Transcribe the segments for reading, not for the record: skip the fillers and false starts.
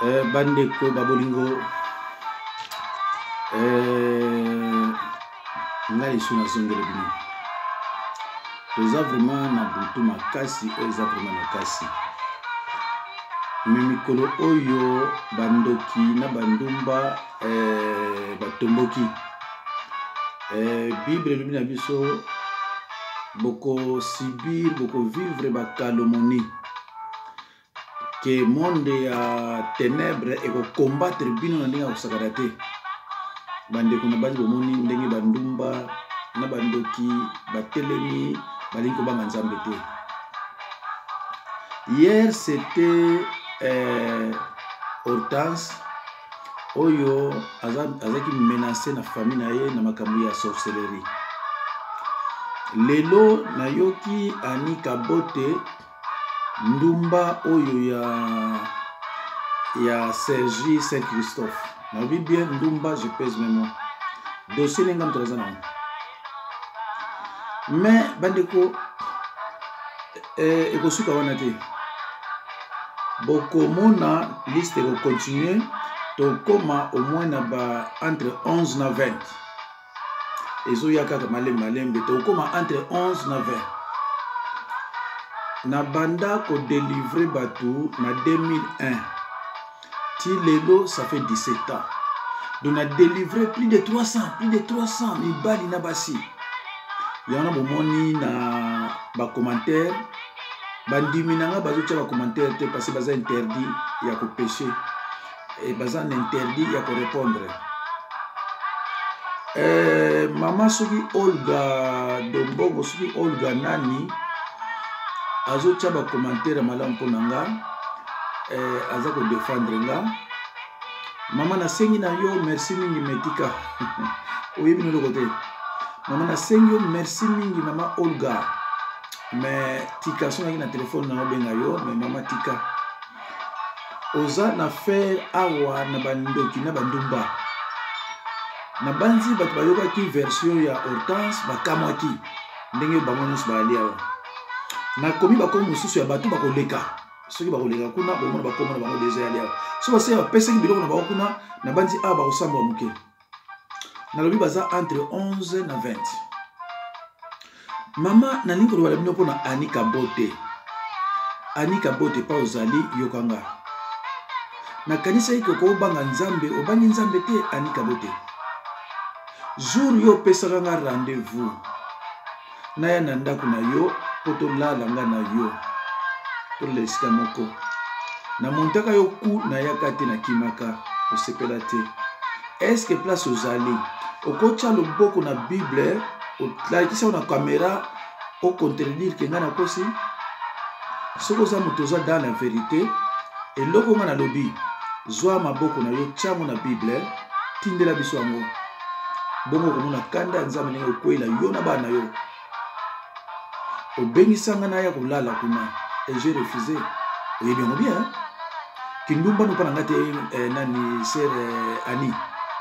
Eh, bandeko ba bolingo eh, ngai lisusu nazongeli bino toza vraiment na butu makasi oyo eza vraiment makasi me mikolo oyo bandoki na bandumba eh, batomboki eh, bible elobi na biso bokosibir bokovivre bakalomoni ke monde ya tenebre ekokombatre bino na ndenge ya kosakana te bandeko na basi bomoni ndenge bandumba na bandoki batelemi balingi kobanga nzambe te hier c'était euh, hortense oyo azalaki menace na famille na ye na makambo ya sorcellerie lelo nayoki ani kabote ndumba oyo ya ya Sergi Saint Christophe nalobi bien ndumba je pèse mes mots dossier ndenge moto aza nango mais bandeko eh, ekosuka wana te bokomona liste ekocontinue tokoma au moins na ba entre 11 na 20 ezoya kaka malembe malembe tokokoma entre 11 na 20 na banda kodelivre bato na 2001 ti lelo ça fait 17 ans donc na delivre plus de 300 plus de 300 mibali na basi yango na bomoni na bacommentaire bandimi na nga bazotia bacommentaire te parce baza interdit ya kopeche e baza na interdit ya korepondre eh, mama soki olga dombongo soki olga nani azotya bacommentaire ya malamu mpo na nga eh, aza kodefendre nga mama nasengi na yo merci mingi metika oyebi na eloko te mama nasengi yo merci mingi mama olga me tika sonaki na telefone na obenga yo me mama tika oza na fer awa na bandoki na bandumba nabanzi bato bayokaki version ya hortense bakamwaki ndenge bango nyonso bayali awa nakomi bakomi mosusu ya bato bakoleka soki bakoleka kuna bomona bakoma na bango deja yali awa so basi bapesaki biloko na bango kuna nabanzi awa bakosambwa moke nalobi baza entre 11 na 20 mama nalingi koloba na bino mpo na ani kabote ani kabote pa ozali yoka nga nakanisaki koko obanga nzambe obangi nzambe te ani kabote jour yo opesaka nga rendez-vous naya na ndako na yo mpo tolala nga na yo tolala esika moko namontaka yo ku nayaka te nakimaka osepela te eske place ozali okotya loboko na bible olakisa yo na kamera ocontredire ke ngai nakosi soki oza moto oza dans la verité eloko ngai nalobi zwa maboko na yo tyango na bible tindela biso yango bongo okomona kanda ya nzambe ndenge okweyela yo na bana na yo obengisa nga naya kolala kuna et j'ai refusé oyebi yango bien kindumba nopa na nga te eh, nani ser eh, ani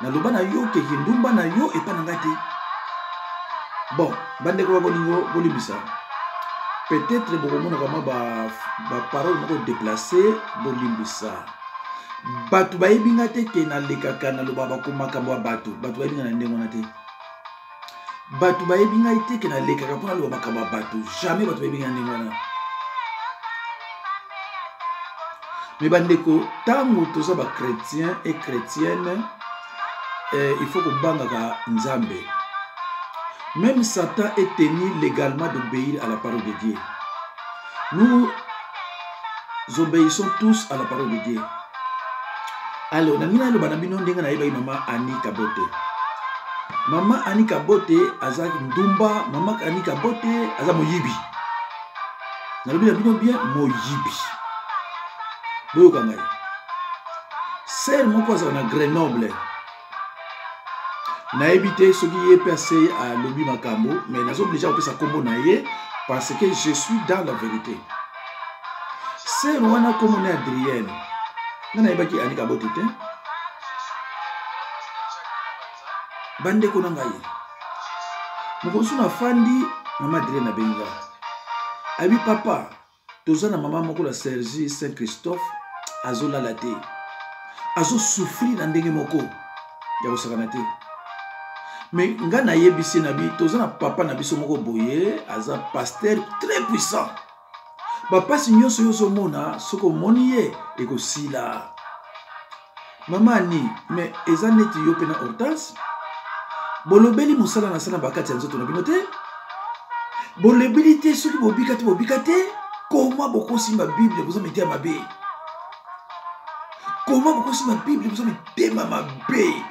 naloba na yo ke kindumba na yo epa na nga te bon bandeko ba bolingo bolimbisa peut-être bokomonaka mwa baparole ba moko déplace bolimbisa bato bayebi nga te ke nalekaka naloba makambo ya bato bato bayebi nga na ndenge wana te bato bayebi ngai te ke nalekaka mpo naloba makambo ya bato jamais bato bayebi ngai ndenge wana me bandeko ntango toza bachrétien et chrétienne eh, il faut kobangaka nzambe même satan est tenu légalement d'obéir à la parole de dieu nous obéissons tous à la parole de dieu alors nalingi naloba na bino ndenge nayebaki mama ani kabote mama ani kabote aza ndumba mama ani kabote aza moyibi nalobi na bino bien moyibi boyoka ngai sere moko azala na grenoble nayebi te soki ye mpe ase alobi makambo mais naza oblige kopesa nkombo na ye parce que je suis dans la vérité sere wana nkombo na adrienne nga nayebaki anika bote te bandeko na ngai mokolo mosusu nafandi mama adrienne abengi nga ayebi papa toza na mama moko na sergi saint christophe azolala te. Azosouffrir na ndenge moko ya kosakana te. Me nga nayebisi na bi toza na papa na biso moko boye, aza pasteur très puissant. Bapasi nyonso yo ozomona, soki omoni ye ekosila. Mama Ani, me eza neti yo mpe na Hortense bolobeli mosala na sala bakati ya nzoto na bino te, bolobeli te soki bobika te, bobika te. Koma bokosimba Bible, boza mitema mabe. Koma bokosimba Bible, boza mitema mabe.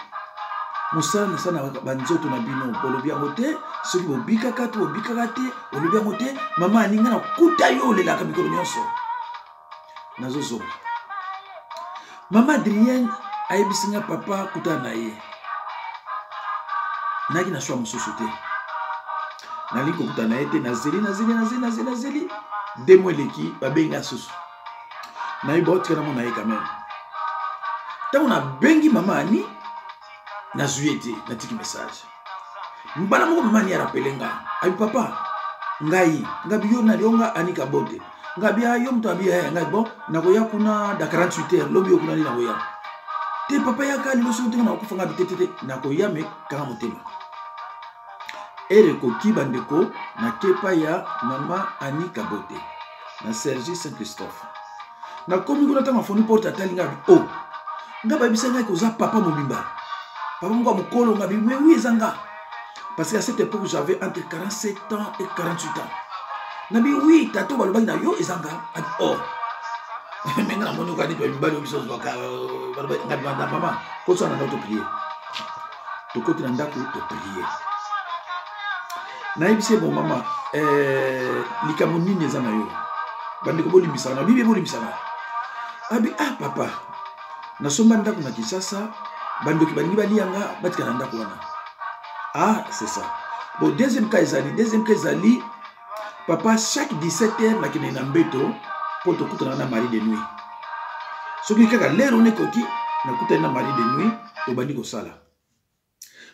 Mosala na sala na banzoto na bino, bolobi yango te soki bobikaka te, bobikaka te, olobi yango te. Mama Ani, nga nakuta yo olelaka mikolo nyonso. Nazozonga. Mama Adrienne ayebisi nga papa kutana na ye. Nayaki na shwa mosusu te, nalingi kokutana na ye te. Nazeli, nazeli, nazeli, nazeli, nazeli, demo eleki, babengi nga susu, nayebi baotika na mona ye quand même. Ntango nabengi mama Ani, nazwi ye te, natiki message. Mbala moko mama Ani arapele nga, abi papa ngai ngabi yo nani? Yo nga Ani Kabote. Ngabi a yo moto abi eh, ngai bon nakoya kuna da 48 heures, lobi yo kuna nde nakoya te. Papa yaka lelo, soki ntenga nakokufa. Ngabi te, te, te, nakoya, me kanga motema. Ere ekoki bandeko, nakepa ya mama Ani Kabote na Sergi Saint Christophe. Nakomi kuna, ntango afoni porte, atali ngai, abi o oh, nga bayebisa ngai koza papa mobimba, papa moko ya mokolo. Ngabi mais oui, eza nga, parce qu'à cette époque j'avais entre 47 ans et 48 ans. Nabi oui tato, balobaki na yo eza nga. Abi oh, me nga namoni okani to mibali oyo biso ozwaka. Ngabi na mama, kosala na ndako, toprie. Tokoti na ndako, toprie. Nayebisi ye bon mama, likambo nini eza na yo? Bandeko bolimbisaka na bibi, bolimbisaka. Abi ah papa, nasomba ndako na Kinshasa, bandoki balingi balia nga, batika na ndako wana. Ah, c'est ça. Bon, deuxième cas ezali, deuxième cas ezali papa, chaque 17 heures nakende na mbeto mpo tokutana na mari de nuit. Soki kaka lero wana ekoki, nakutani na mari de nuit, tobandi kosala.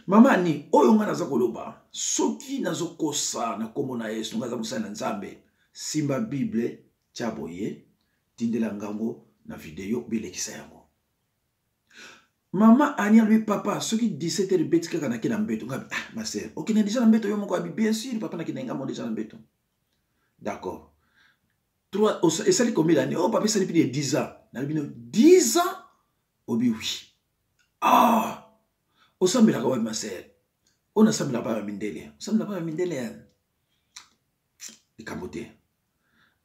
Mama Ani, oyo ngai naza koloba, soki nazokosa na nkombo na Yesu, ngai aza mosali na Nzambe. Simba Bible, tia boye, tindela ngango na video, bilekisa yango. Mama Ani alobi papa, soki 17 heures ebeti kaka, nake na mbeto. Ngai ah ma sœur, okende deja na mbeto yo moko? Abi bien sûr papa, nakende ngambo deja na mbeto. D'accord. Trois, esali combien d'années? Oh papa, esali plus de 10 ans. Nalobi no 10 ans? Obi oui. Ah, osambelaka wapi ma sœur? Oyo nasambelaka pa ya mindele. Osambelaka pa ya mindele, likambo te.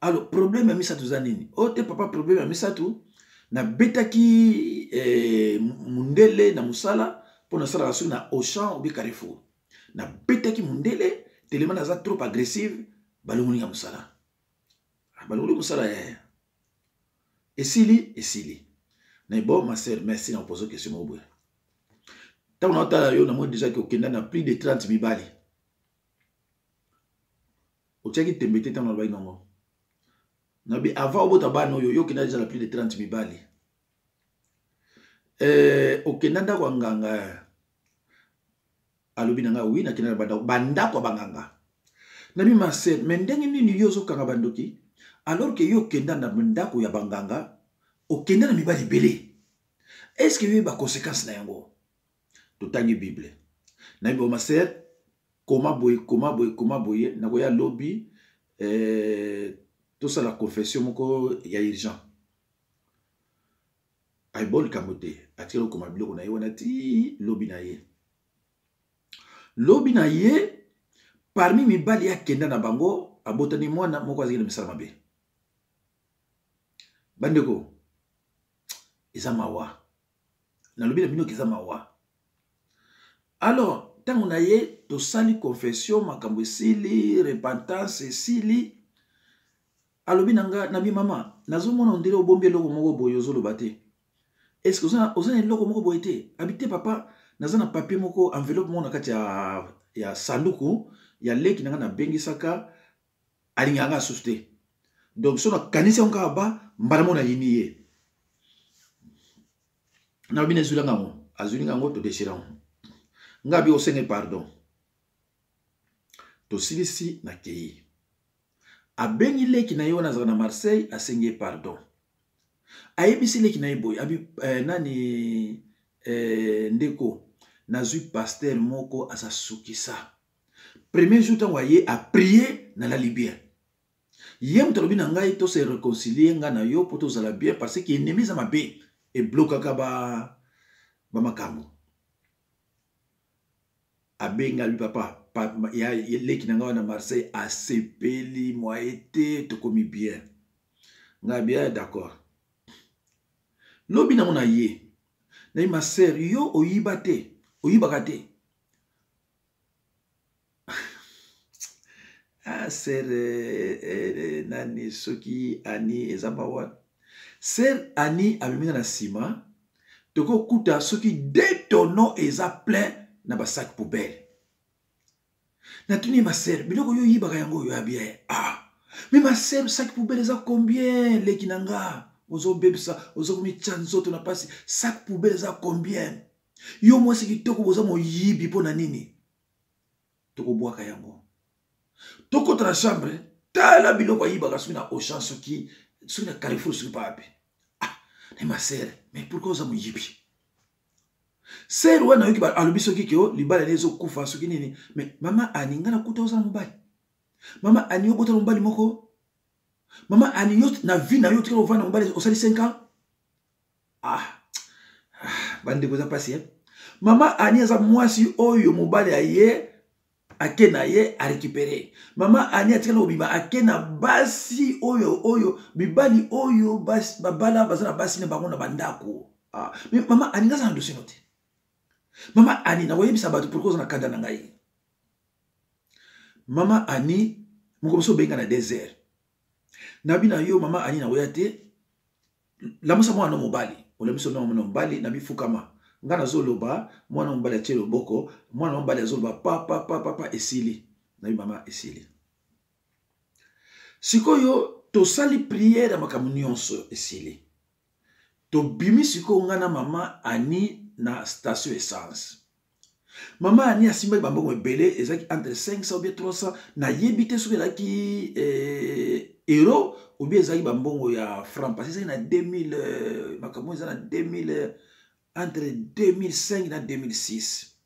Alors problème ya misato eza nini? Oyo te papa, problème ya misato, nabetaki mundele na mosala, mpo nasalaka soki na Auchan obi Carrefour. Nabetaki mundele telema, naza trop agressive, balongoli nga mosala. Balongoli mosala ya esili, esili na bon. Ma sœur, merci na kopose question moko boye. Ntango naotala yo, namoni déjà ke okenda na plus de 30 mibali. Otiaki tembe te ntango nalobaki nango, nabi avant obota bana oyo, yo okenda déjà na plus de 30 mibali. Okenda ndako ya nganga? Alobi na ngai oui, nakenda na bandako ya banganga. Nabi ma sœur, mais ndenge nini yo ozokanga bandoki alors ke yo okenda na ndako ya banganga, okenda na mibali ebele? Est ce que yo oyeba conséquence na yango? Totangi Bible. Nayebi bo ma sœur, koma boye, koma boye, koma boye, nakoya lobi, tosala confession moko ya urgent. Ayebo likambo te, atikali kokoma biloko na ye wana ti lobi na ye. Lobi na ye, parmi mibali akenda na bango, abotani mwana moko azalaki na misala mabe. Bandeko, eza mawa, nalobi na bino eza mawa. Alors ntango na ye tosali confession, makambo esili, repentance esili, alobi na nga, nabi mama, nazomona ondire obombi eloko moko boye, ozoloba te. Est ce que oza na eloko moko boye te? Abi te papa, naza na papier moko, enveloppe moko na kati ya sanduku ya leki na nga nabengisaka, alingaka nga susu te. Donc so nakanisi yango kaka ba mbala moko nayini ye. Nalobi nazwilanga yango, azwili yango, todesira yango. Nga bi osenge pardon, tosilisi, nakei. Abengi leki na ye wana azalaka na Marseille, asengi ye pardon. Ayebisi leki na ye boye, abi eh, nani eh, ndeko, nazwi pasteur moko aza sukisa. Premier jour ntango aye aprie, nalali bien. Ye moto alobi na ngai to se réconcilier nga na yo mpo tozala bien, parce que ennemi eza mabe, eblokaka ba makambo. Abenga lui papa, pa, ya, ya leki na ngai wana Marseille asepeli moye te, tokomi bien. Ngai bien, d'accord. Lobi nango na ye, na ye ma sœur, yo oyiba te, oyibaka te. Ah, sœur, eh, eh, nani soki Ani eza mawa. Sœur Ani amemi nga na nsima, tokokuta soki deux tonneaux eza plein na ba sac poubelle. Natuni ma sœur, biloko yo oyibaka yango oyo ya bien. Ah, mais ma sœur, sac poubelle eza combien leki na nga? Ozobebisa, ozokomitya nzoto na pasi. Sac poubelle eza combien? Yo mwasi kitoko boza moyibi mpo na nini? Tokobwaka yango. Tokota na chambre, tala biloko ayibaka soki na Auchan, soki na Carrefour, soki papi. Ah, mais ma sœur, mais pourquoi oza moyibi? Sœur wana yoki alobi soki ke libala ne ezokufa soki nini, mais mama Ani nga nakuta oza na mobali. Mama Ani obota na mobali moko. Mama Ani yo na vie na yo otikala ovanda na mobali osali 5 ans. Ah, ah, bandeko eza pasi eh? Mama Ani aza mwasi oyo mobali aye ake na ye a récupérer. Mama Ani atikala kobima ake na basi oyo oyo mibali oyo basi babala baza na basi na bango na bandako. Ah, mais mama Ani ngaza na dossier no te. Mama Ani nakoyebisa bato pourquoi oza na kanda na ngai. Mama Ani moko biso benga na désert. Nabi na yo mama Ani nakoya te. Lamusa mwana mobali, olamisa mwana mobali na bifukama. Nga nazoloba mwana mobali atie loboko, mwana mobali azoloba pa pa pa pa pa esili. Nabi mama esili. Sikoyo tosali prière ya makambo nyonso esili. Tobimi sikoyo nga na mama Ani na station essence. Mama Ani asimbaki bambongo ebele, ezalaki entre 500 ou bien 300, nayebi te soki ezalaki euro ou bien ezalaki bambongo ya franc, parce que ezalaki na 2000, makambo eza na 2000, entre 2005 na 2006.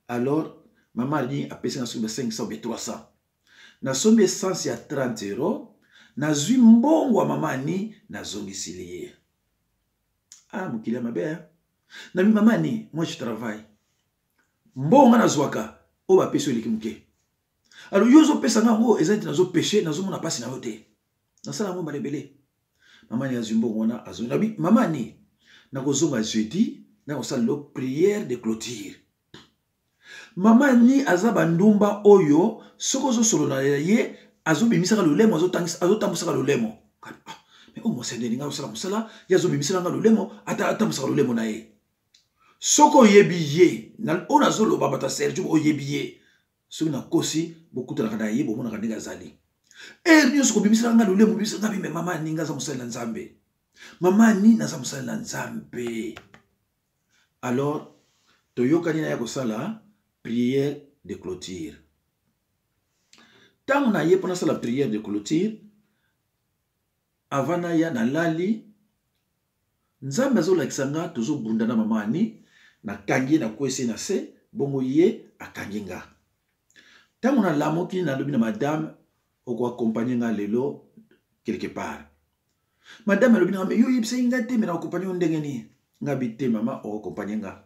Alors mama Ani apesi nga soki ba 500 ou bien 300. Nasombi essence ya 30 euro, nazwi mbongo ya mama Ani, nazongisili ye. Ah, mokili ya mabe, hein? Nabi mama Ani, moi je travaille. Mbongo nga nazwaka oyo bapesi oyo eleki moke. Alors yo ozopesa nga yango eza neti nazo pêcher, nazomona pasi na yo te. Nasala yango mbala ebele. Mama Ani azwi mbongo wana, azwi. Nabi mama Ani, nakozonga jeudi, nakosala lelo prière de clôture. Mama Ani aza bandumba oyo soki ozosolola na ye azobimisaka lolemo, azotambusaka lolemo. Ah, mais oyo mwasi ndenge osala mosala, ye azobimisaka nga lolemo, ata atambusaka lolemo na ye. Soki oyebi ye, oyo nazoloba bato ya Sergio oyebi ye, soki nakosi bokutanaka na ye, bomonaka ndenge azali. Heure nyonso kobimisaka nga lolemo, bimisaka nga bime, mama Ani nga aza mosali na Nzambe. Mama Ani naza mosali na Nzambe. Alors toyokani na ye kosala prière de clôture. Ntango na ye mpo nasala prière de clôture, avant naya nalali, Nzambe azolakisa nga tozobunda na mama Ani, nakangi ye nakwesi ye na se, bongo ye akangi nga. Ntango nalamuki nalobi na madame, okoakompagne nga lelo quelque part. Madame alobi na nga, mais yo oyebisaki nga te, mais nakoakompagne yo ndenge nini? Nga bi te mama, okoakompagne nga.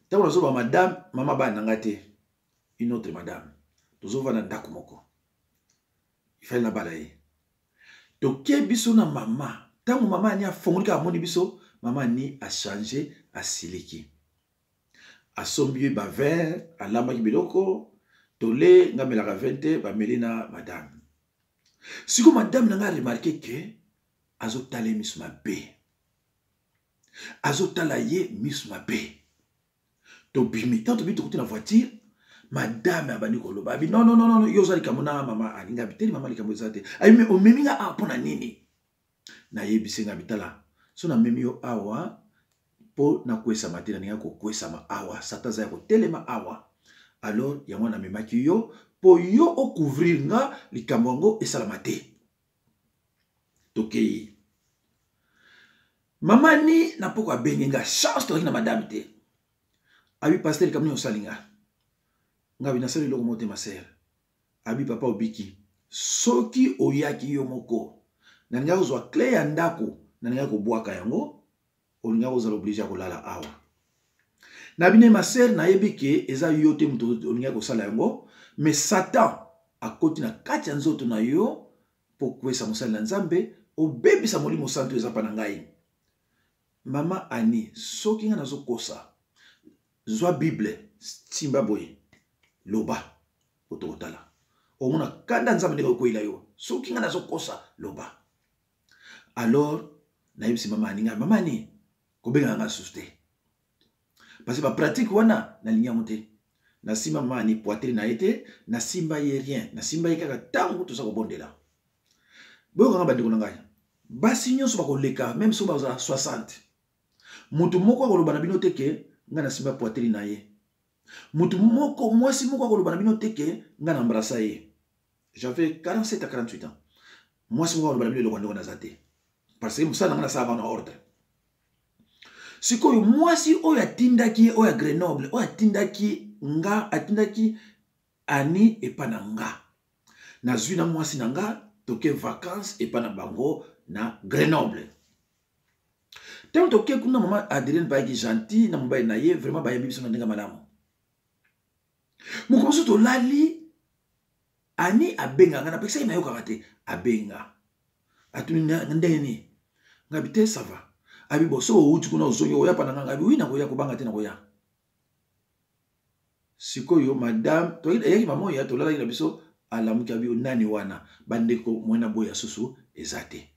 Ntango nazoba madame, mama bana na nga te, une autre madame. Tozovanda ndako moko. Ifale nabala ye. Toke biso na mama. Ntango mama Ani afongoli kaka amoni biso, mama Ani a changer, asiliki. Asombi ye ba verre, alambaki biloko, tole nga melaka vin te, bameli na madame. Siko madame na nga remarquer que azotala ye miso mabe. Azotala ye miso mabe. Tobimi, tango tobimi tokuti na voiture, madame abandi koloba, abi non non non non, yo oza likambo na mama Ani, nga biteli mama likambo eza te. Abi mais omemi nga awa mpona nini? Nayebisi nga bitala, so namemi yo awa mpo nakwesama te, nalinga kokwesama awa, Satan aza ya kotelema awa. Alors yango namemaki yo mpo yo ocouvrir nga likambo yango esalama te. Tokei. Mama ni na poko abengi nga, chance tozalaki na madame te. Abi pasteur likambo nini osali nga? Nga bi nasali eloko moko te ma sœur. Abi papa obiki. Soki oyaki yo moko, nalingaki kozwa cle ya ndako, nalingaki kobwaka yango, olingaki kozala oblige ya kolala awa. Na bine ma sœur nayebi ke eza yo te moto olingaki kosala yango, mais Satan akoti na kati ya nzoto na yo mpo kopesa mosali na Nzambe, obebisa Molimo Santu eza pa na ngai. Mama Annie, soki ngai nazokosa, zwa Bible, simba boye, loba, otokotala. Omona kanda Nzambe ndenge okweyela yo. Soki ngai nazokosa, loba. Alors, nayebisi mama Annie ngai, mama Annie, kobengaka ngai susu te. Parce que ba pratique wana nalingi yango te. Nasimba mama Annie poitrine na ye te, nasimba ye rien, nasimba ye kaka ntango toza kobondela. Boyokanga bandeko na ngai, basi nyonso bakoleka meme soki bazala 60, moto moko akoloba na bino te ke ngai nasimba poitrine na ye. Moto moko, mwasi moko akoloba na bino te ke ngai na embrassa ye. J'avais 47 à 48 ans. Mwasi moko akoloba na bino eloko ndeko naza te. Parce que mosala na ngai nasalaka na ordre. Sikoyo mwasi oyo atindaki ye, oyo ya Grenoble, oyo atindaki nga, atindaki Annie epa na nga. Nazwi na mwasi na nga, toke vacances epa na bango na Grenoble. Tango toke kuna, mama Adrienne bayaki gentil na mobali na ye, vraiment bayambi biso na ndenge malamu. Mokolo mosusu tolali, Annie abenga nga, napekisaki nayokaka te, abenga. Atuni ndenge nini? Ngabi te, ça va. Abi bon, soki owuti kuna ozongi oya pa na nga, ngabi oui nakoya, kobanga te nakoya. Sikoyo madame, eyaki mama oyo tolalaki na biso, alamuki abi nani wana? Bandeko mwana boya susu eza te.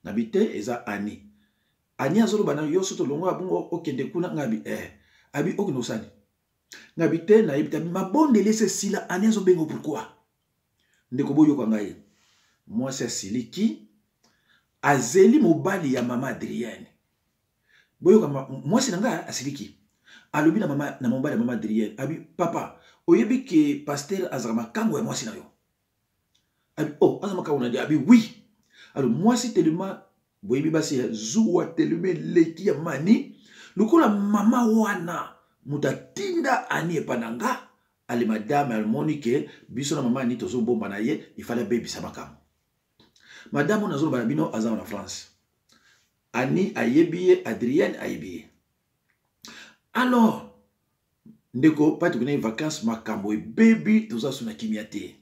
Nabi te eza Annie. Annie azoloba na yo soki tolongola bongo okende kuna, ngabi eh. Abi okende osani? Ngabi te nayebi te, mabondeli ese esila, Annie azobenga pourquoi? Ndeko boyoka ngai, mwasi asiliki, azeli mobali ya mama Adrienne. Boyoka mwasi na ngai asiliki. Alobi na mama, na mobali ya mama Adrienne, abi papa, oyebi ke pasteur azalaka makango ya mwasi na yo? Abi oh, aza makango na ye, abi oui. Alors mwasi tellement boyebi basi ya zuwa tellement eleki ya mani, lokola mama wana moto atinda Annie epa na nga, ale madame almoni ke biso na mama Annie tozobomba na ye, il fallait abebisa makambo. Madame oyo nazoloba na bino aza na France. Annie ayebi ye, Adrienne ayebi ye. Alors ndeko pa tokendaki vacances, makambo ebebi, toza so na kimia te.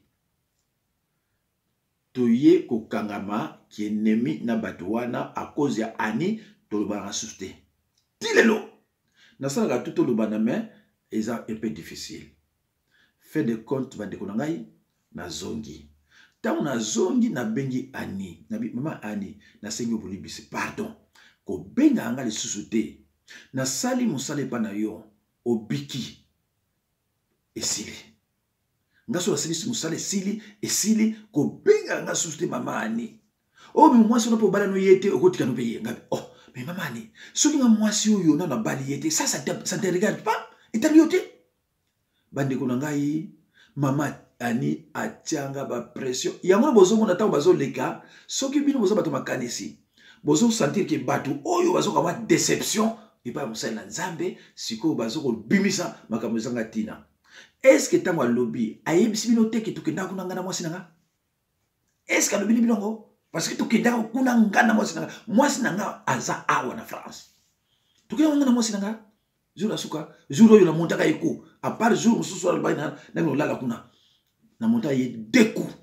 Toye kokangama kiennemi na bato wana à cause ya Annie, tolobaka susu te. Ti lelo nasalaka tout tolobana, mais eza un peu difficile. Fait de compte bandeko na ngai, nazongi. Ntango nazongi nabengi Annie, nabi mama Annie, nasengi obolibisi, pardon, kobenga nga lisusu te. Nasali mosala epa na yo, obiki, esili. Nga so nasilisi mosala esili, esili, kobenga nga susu te mama Annie. Oyo mais mwasi wana mpo obala no ye te, okotika no mpe ye. Ngabi, oh, mais mama Annie, soki nga mwasi oyo nano abali ye te, ça, ça te regarde pas, etali yo te. Bandeko na ngai, mama Annie atianga ba pression. Yango bozomona ntango bazoleka, soki bino boza bato makanisi, bozo sentir ke bato oyo bazoka mwa déception epai ya mosali na Nzambe, sikoyo bazo kobimisa makambo ezanga ntina. Est-ce que ntango alobi, ayebisi bino te ke tokendaka kuna nga na mwasi na nga? Est-ce que alobi bino yango? Parce que tokendaka kuna nga na mwasi na nga. Mwasi na nga aza awa na France. Tokendaka nga na mwasi na nga. Jour ya suka, jour oyo namontaka ye coup. À part jour mosusu wana alobaki na nolala kuna. Namontaka ye deux coups.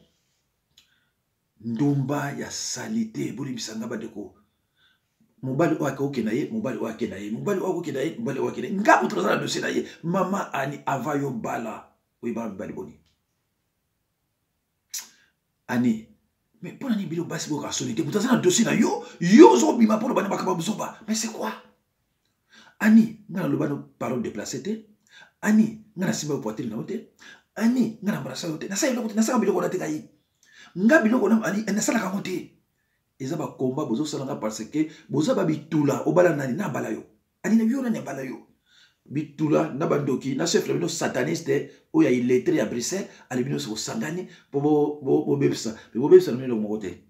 Ndumba ya salite, bolimbisa nga bandeko. Mobali oyo akokende na ye, mobali oyo akende na ye, mobali oyo akokende na ye, mobali oyo akende na ye. Nga moto naza na dossier na ye. Mama Annie, avant yo bala, oyebaka mibali boni? Annie, mais mpona nini bino basi boyoka soni te? Moto aza na dossier na yo, yo ozobima mpo loba na makambo ya buzoba. Mais c'est quoi? Annie, nga naloba no parole déplacée te. Annie, nga nasimba yo poitrine na yo te. Annie, nga na embrassa yo te. Nasala eloko te, nasala biloko na te ngai. Nga biloko na Annie, nasalaka yango te. Eza ba combat bozosala nga parce que boza ba bitula, obala nani na bala yo. Annie na yo nani abala yo. Bitula na bandoki na chef na bino sataniste oyo ya illettré ya Bruxelles, ali bino soko sangani po bobebisa. Mais bobebisa na bino eloko moko te.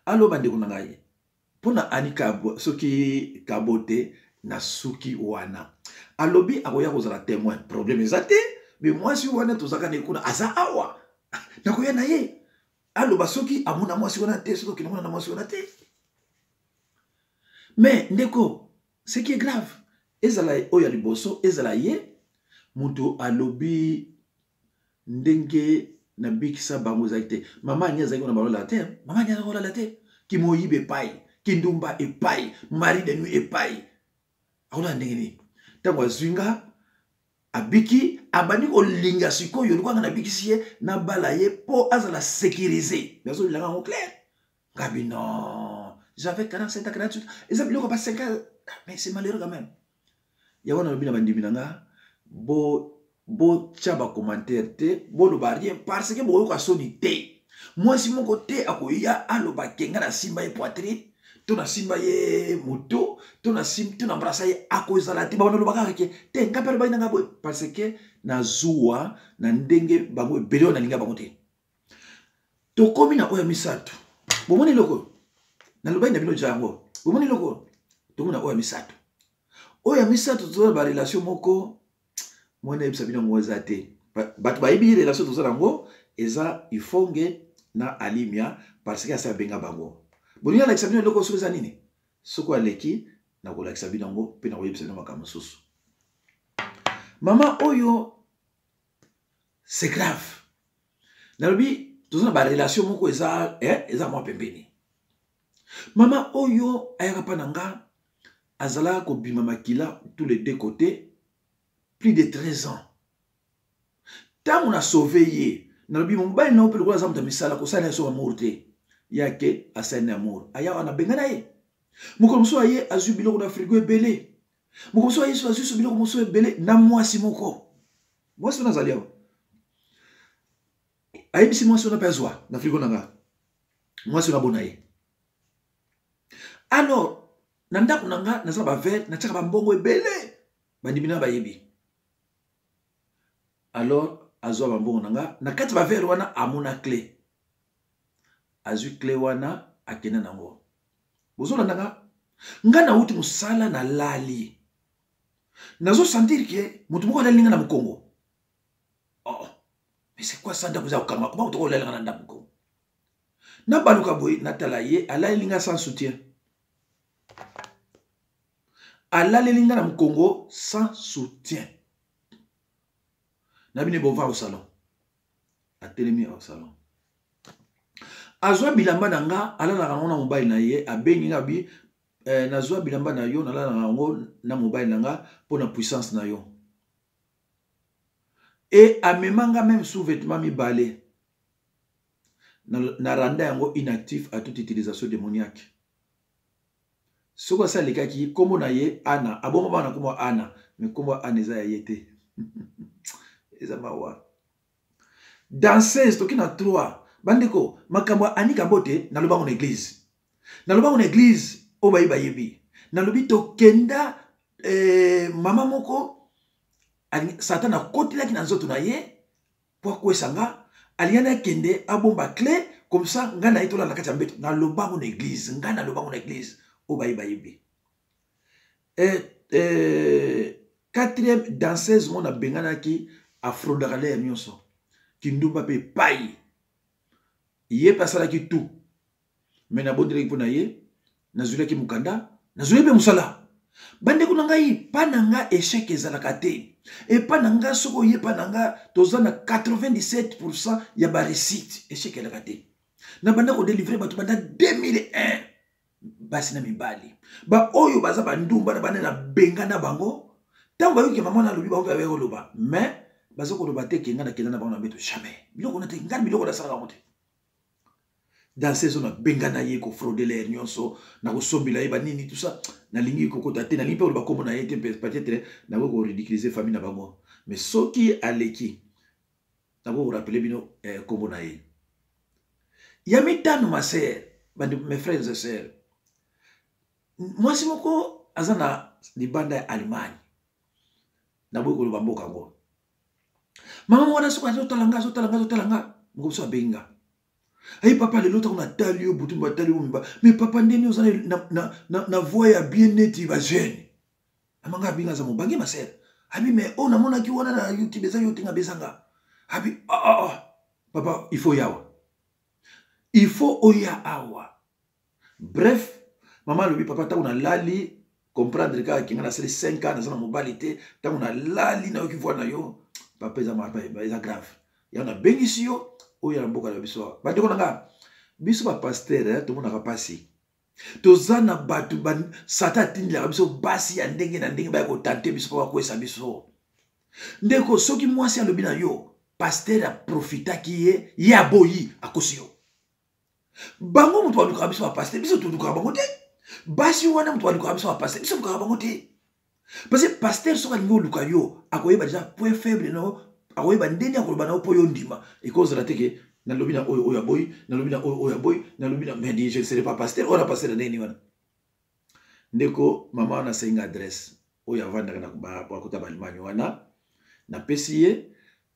Alo bandeko na ngai, mpo na Ani Kabo, soki Kabo te na suki wana alobi akoya kozala témoin, problème eza te. Me mwasi wana tozalaka na ye kuna, aza awa, nakoya na ye aloba soki amona mwasi wana te, soki okende mona na mwasi wana te. Mais ndeko, ce qui est grave, ezala oyo ya liboso, ezala ye moto alobi ndenge nabikisa bango ezalaki te. Mama Ani azalaki kuna, balolala te. Mama Ani azalaki kolala te, kimoyibi epai, kindumba epai, mari de nuit epai, akolala ndenge nini? Ntango azwi nga, abiki, abandi kolinga sikoyo lokola nga nabikisi ye, nabala ye mpo azala sécurisé. Nazolinga yango clair ngabi non, j'avais 47 à 48, eza biloko ba 5, mais c'est malheureux quand même. Yango nalobi na bandimi na nga, bo botya bacommentaire te, boloba rien, parce que bokoyoka soni te. Mwasi moko te akoya aloba ke nga nasimba ye poitrine, to nasimba ye moto, to na embrassa ye, akozala te. Bango naloba kaka ke te, nga mpe alobaki na nga boye, parce que nazuwa na ndenge bango ebele oyo nalinga bango te. Tokomi na oyo ya misato. Bomoni eloko nalobaki na bino ja yango, bomoni eloko. Tokomi na oyo ya misato. Oyo ya misato, toza na barelation moko mwana yebisa bino yango eza te. Bato bayebi relation toza nango, eza Ifonge na Alimia, parce que asi abenga bango. Bolingi alakisa bino eloko soki eza nini? Soki aleki, nakolakisa bino yango mpe nakoyebisa bino makambo mosusu. Mama oyo, c'est grave. Nalobi toza na barelation moko eza, eza mwa pembeni. Mama oyo ayaka mpa na nga, azalaka kobima makila tous les deux côtés plus de 13 ans. Ntango na sauve ye, nalobi mobali na yo mpe lokola aza moto ya misala, kosala ye so amour te, yake asali na amour. Aya wana, abenga na ye. Mokolo mosusu aye, azwi biloko na frigo ebele. Mokolo mosusu aye, azwi so biloko mosusu ebele na mwasi moko. Mwasi wana azali awa, ayebisi mwasi wana mpe azwa na frigo na nga. Mwasi wana abona ye. Alors na ndako na nga, naza na baverre, natiaka bambongo ebele, bandimi na bayebi. Alors azwa bambongo na nga na kati baverre wana, amona clé, azwi clé wana, akende nango. Bozolanda nga? Nga nauti mosala, nalali, nazosentir ke moto moko alali nga na mokongo. Oh, mais c'est quoi ça? Ndako eza kokanga, koma moto olalanga na ndako mokongo? Nabaluka boye, natala ye, alaleli nga sans soutien, alaleli nga na mokongo sans soutien. Na bino bova au salon, atelemi au salon, azwa bilamba na nga, alalaka yango na mobali na ye. Abengi nga bi nazwa bilamba na yo, nalalaka yango na mobali na nga mpo na puissance na yo. E amema nga même sous-vêtement mibale na randa yango inactif à toute utilisation démoniaque. Soki asi alekaki, nkombo na ye Ana, abongo bana nkombo Ana, mais nkombo Ana eza ya ye te, eza mawa. Danseuse, toki na 3. Bandeko, makambo ya Anika Bote, nalobango na église, nalobango na église oyo bayebi, bayebi. Nalobi tokenda mama moko, Satan akotelaki na nzoto na ye po akwesa nga. Alingani akende abomba clé, comme ça ngai na ye tolala na kati ya mbeto. Nalobango na église, ngai nalobango na église oyo bayebi, bayebi. Quatrième danseuse mo nabenganaki, afraudaka l'heure nyonso, kindumba mpe epai ye mpe asalaki tout. Me nabondelaki mpo na ye, nazwilaki mokanda, nazwili mpe mosala. Bandeko na ngai, mpa na nga échec ezalaka te. Epa na nga, soki oye epa na nga, toza na 97 % ya baréussite, échec elaka te. Na banda kodélivrer bato banda 2001, basi na mibali baoyo baza bandumba na bana, na benga na bango. Ntango bayoki mama na alobi, bango mpe bayaki koloba, mais baza koloba te ke ngai nakenda na bango na mbeto, jamais. Biloko na te, ngai biloko nasalaka yango te. Danseuse oyo nabenga na ye, kofrauder l'heure nyonso, na kosombela ye banini, tout ça. Nalingi kokota te, nalingi mpe koloba kombo na ye te, peut-être nakoki koridiculiser famille na bango. Mais soki aleki, nakoki korappeler bino kombo na ye. Ya mitano, ma sœur, mes frères et sœurs, mwasi moko aza na libanda ya Allemagne, naboyi koloba mboka yango. Mama wana, soki azotala nga, azotala nga, azotala nga. Moko biso abengi nga. Ayi papa, lelo ntango natali yo butu, batali yo mimba, mais papa, ndeni oza na voix ya bien neti bajeune. Amanga abinga aza mobange, ma sœur. Abi mais oyo namonaki wana na YouTube eza yo te? Nga bezanga abi ah, ah, ah. Papa, il faut yawa, il faut oya awa. Bref, mama alobi: "Papa, ntango nalali, comprendre kaka kinga nasali 5 ans naza na mobali te, ntango nalali nayoki voix na yo, papa, eza grave, yango nabengisi yo oyo na mboka na biso awa." Bandeko na nga, biso bapasteur tomonaka mpasi. Toza na bato, Satan atindelaka biso basi ya ndenge na ndenge, baya kotenter biso mpo bakwesa biso. Ndeko, soki mwasi alobi na yo pasteur aprofitaki ye, ye aboyi, akosi yo. Bango moto balukaka biso bapasteur, biso tolukaka bango te. Basi wana moto balukaka biso bapasteur, biso tolukaka bango te. Parce que pasteur, soki alingi oluka yo, akoyeba déjà point faible na yo, akoyeba ndenge akoloba na yo mpo yo ndima. Ekozala te ke nalobi na oyo, oyo aboyi, nalobi na oyo, oyo aboyi, nalobi na, mais je ne serai pas pasteur. Oyo na pasteur na ndenge wana. Ndeko, mama wana asengi adresse oyo avandaka na bakota baAllemagne wana. Napesi ye,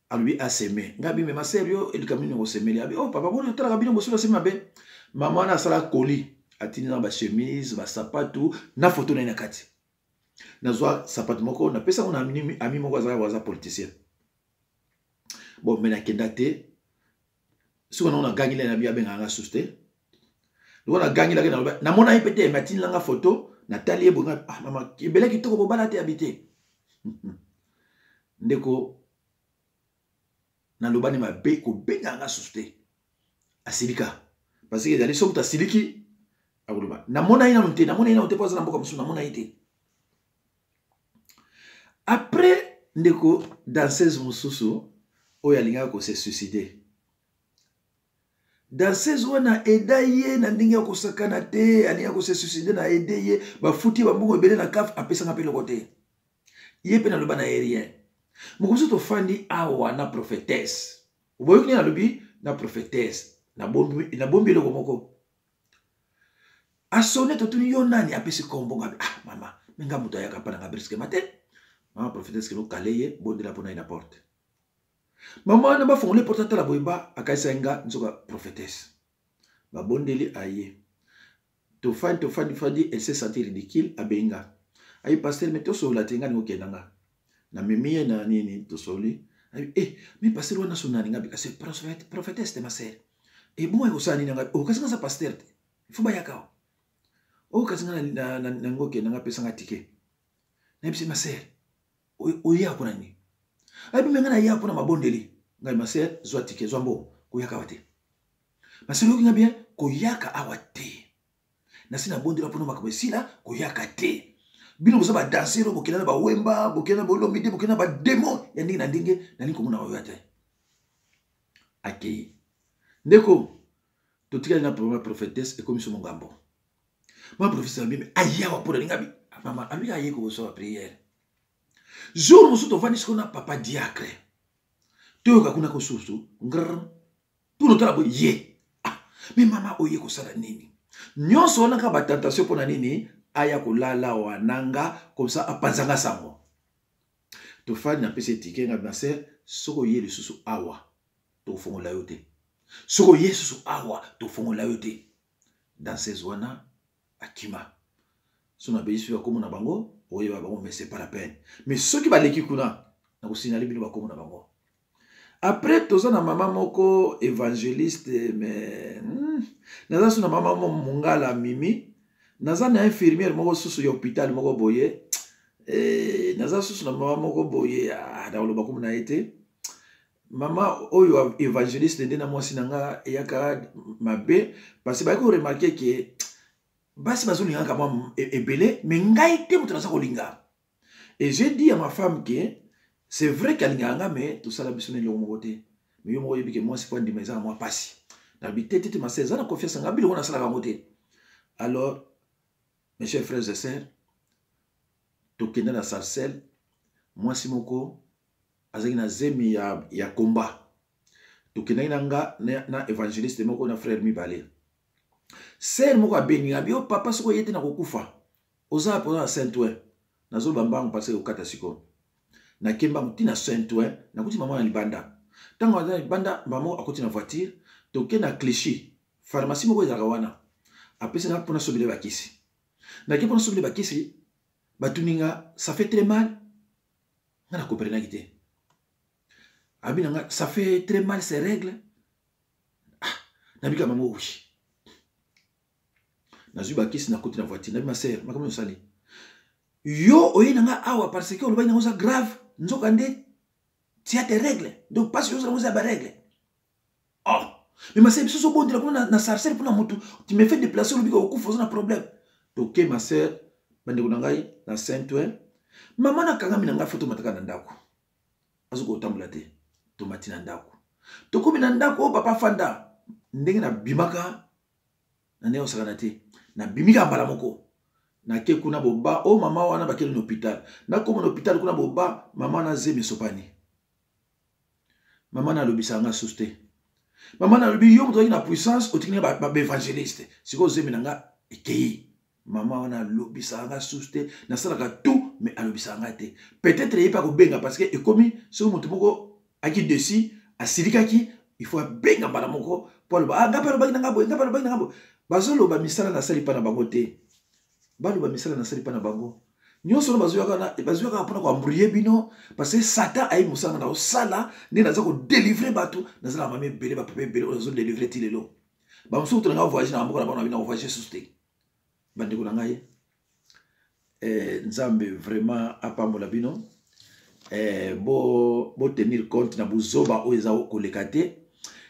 alobi aseme ngai. Abi: "Mais ma sœur, yo likambo nini kosemeli?" Abi: "Oh papa, boni otalaka bino bosolo asemi mabe." Mama wana asala colis, atindi na bachemise, basapatu na foto na ye na kati. Nazwa sapatu moko, napesa ngo na ami moko azalaka, aza politicien. Bon, mais nakenda te. Soki nango nagangeli na bi, abengaka nga susu te. Loko nagangilaki, naloba namona ye mpe te, mais atindilanga foto, natali ye bonga: "Ah mama, ebele kitoko, bobala te?" Abi te. Ndeko, nalobani mabe, kobengaka nga susu te. Asilika, parce que ezali so moto asiliki, akoloba namona ye nano te, namona ye nano te, mpo aza na mboka mosusu, namona ye te. Après, ndeko, danseuse mosusu oyo alingaka kose suicider, danseuse wana aida ye na ndenge ya kosakana te. Alingaka kose suicider, na aide ye, bafuti bambongo ebele na CAF, apesanga mpe eloko te. Ye mpe naloba na ye rien. Moko mosusu tofandi awa na prophétesse, boyoki nde nalobi na prophétesse, nabombi eloko moko. Asone, totuni: "Yo nani?" Apesi kombo. Ngabi: "Ah mama, mais nga moto ayaka mpa nanga brusquement te." Mama prophétesse keno kale ye, bondela mpona ye na porte. Mama wana bafongoli porte, atala boye, ba akaisa nga, nzoka prophétesse. Babondeli, aye, tofandi, tofandi fandi. Elle s'est senti ridicule, abenga ayi: "Pasteur, mais tosolola te?" Nga ningo okenda, nga namemi ye na nini, tosoli. Ayi: "Eh, mais pasteur, wana so nani?" Nga bika: "C'est prophétesse te, ma sœur." "E bongo ekosala nini?" Nga okasi nga za pasteur te, il faut bayaka awa. Oyo kasi nga nango okenda, nga apesanga ticket. Nayebisi: "Ma sœur, oya mpona nini?" Ayebi me nga naya mpona mabondeli. Ngai: "Ma sœur, zwa ticket, zwa mbongo, koyaka awa te. Ma sœur, oyoki nga bien? Koyaka awa te. Nasi nabondela mpona makambo esila, koyaka te. Bino boza badanseurs oyo bokenda na bawemba, bokenda na bolomide, bokenda na badémon ya ndenge na ndenge, nalingi komona oyo te." Akei. Ndeko, totikali na problème ya prophétesse, ekomi so mongambo. Ma prophétesse abimi ayawa mpona ninga. Bi mama alobi aye kosala prière. Jour mosusu tovandi sikoyo na papa diacre, toyoka kuna kosusu ngr, tuna otala boye ye: "Ah, mais mama, oye kosala nini?" Nyonso wana kaka batentation. Mpo na nini aya kolala wananga comme ça apanzanga sango? Tofandi, napesi etike nga: "Ma sœur, soki oye lisusu awa, tofongola yo te. Soki oye lisusu awa, tofongola yo te." Danseuse wana akima. So nabeyisi bakombo na bango, oyeba bango, mais c'est pas la peine. Mais soki baleki kuna, nakosinali bino bakombo na bango. Après, toza na mama moko évangéliste, mais naza so na mama mo mongala mimi, naza na infirmière moko susu ya hôpital moko boye, naza susu na mama moko boye, ah, nakoloba kombo na ye te. Mama oyo évangéliste nde na mwasi na nga eyaka mabe, parce que bayaki koremarquer ke basi bazolingaka mwa ebele, mais ngai te moto naza kolinga. Et j'ai dit à ma femme que c'est vrai ke alingaka nga, mais tosala biso na eloko moko te. Mais yo moko oyebi ke mwasi po andima eza na mwa pasi. Nabi: "Te, te te, ma sœur, eza na confiance nga, biloko nasalaka yango te." Alors, mes chers frères et sœurs, tokenda na Sarcelles, mwasi moko azalaki na zemi ya komba. Tokendaki na nga na évangéliste moko na frère mibale. Sœur moko abengi nga: "Bio papa, soki oye te, na kokufa." Oza mpoza na Saint Ouen. Nazoloba mbango parce okata sikoyo. Nake mbango ntina Saint Ouen, nakuti mama na libanda. Ntango aza na libanda, mama akoti na voiture. Toke na Clichy, pharmacie moko ezalaka wana. Apesi nga mpona sobele bakisi. Nake mpona sobele bakisi, batuni nga ça fait très mal. Nga na comprenaki te. Abi na nga ça fait très mal ces règles. Ah, nabika bango oui. Nazwi bakisi, nakoti na voiture, nabi ma sœur, makambo osali. Yo oye na nga awa parce que olobaki nango oza grave, nzoka nde tu as tes règles. Donc pasi yo oza ba règles. Oh, mais ma sœur, biso ozobondela kuna na sarcelle mpona motu, tu me fais déplacer, olobi kokufa, oza na problème. Toke ma sœur, bandeko na ngai na Saint-Ouen, mama nakangami na ngai fo tomataka na ndako. Azoki kotambola te, tomati na ndako. Tokomi na ndako, oyo papa fanda, ndenge nabimaka na ndenge osakana te, nabimika mbala moko. Nake kuna boba, o mama wana bakeli na hôpital. Nakoma na hôpital kuna boba, mama na zemi esopani. Mama na alobisaka nga susu te. Mama na alobi yo moto ozalaki na puissance, otiki nga baévangéliste. Sikoyo zemi na nga ekei. Mama wana alobisaka nga susu te, nasalaka tout mais alobisaka nga te. Peut-être ye mpe akobenga parce que ekomi soki moto moko aki desi asilikaki, il faut abenga mbala moko mpo aloba ah, nga mpe alobaki na nga boye, nga mpe alobaki na nga boye. Bazoloba misala nasali mpa na bango te, baloba misala nasali mpa na bango nyonso wana bazwaka mpona koembrouiller bino, parce que Satan ayebi mosala nga naosala, nde naza kodelivre bato. Naza na mama ebele, bapapa ebele oyo nazodelivre ti lelo. Bamosusu kutu na nga voyage na mboka na bango na bino voyage susu te. Bandeko na ngai, Nzambe vraiment apambola bino. Bo tenir compte na buzoba oyo eza koleka te.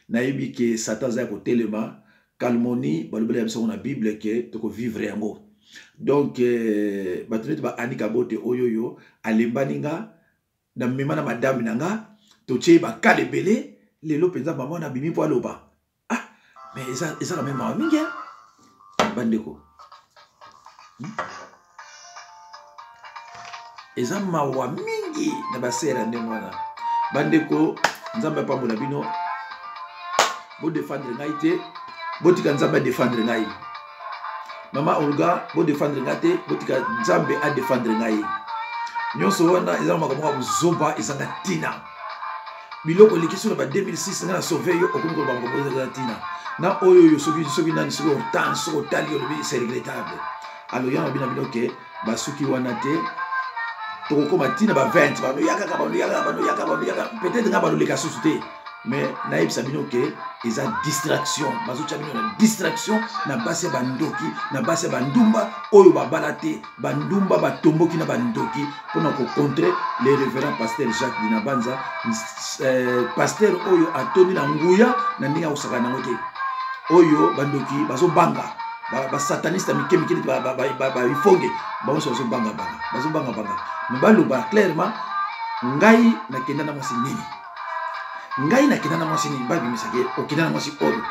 Nayebi ke Satan aza ya kotelema. Calmoni balobela ya biso na Bible ke tokovivre yango. Donc bato neti ba Anika Bote oyo oyo alembani nga na mema na madame na nga, totie bakala ebele. Lelo mpenza mama wana abimi mpo aloba. Ah, mais eza quand même mawa mingi, bandeko. Eza mawa mingi na basere ya ndenge wana. Bandeko, Nzambe apambola bino. Bodefendre ngai te, botika Nzambe adefendre ngai. Mama Olga, bodefendre ngai te, botika Nzambe adefendre ngai. Nyonso wana eza makambo moko ya bozoba, ezanga ntina. Biloko eleki so na ba 2006, ngai na sauve yo, okomi koloba makambo ezanga ntina na oyo oyo soki nani, soki hortense, soki otali, olobi c'est regrettable. Alors yango bino bino ke basuki wana te, tokokóma ntina ba 20 bano ya kaka, bano ya kaka, bano ya kaka, bano ya kaka. Peut-être ngai baloleka susu te, mais nayebisa bino ke eza distraction. Bazotya bino na distraction na basi ya bandoki, na basi ya bandumba oyo babala te, bandumba batomboki na bandoki mpona kocontre le révérend pasteur Jacques Dinabanza, pasteur oyo atondi na nguya na ndenge akosaka nango te, oyo bandoki bazobanga, basataniste ya mike mike neti baifonge, bango nyonso bazobangabanga, bazobangabanga. Mais baloba clairement: ngai nakenda na mwasi nini? Ngai nakenda na mwasi nini? Babimisaki okenda na mwasi oyo.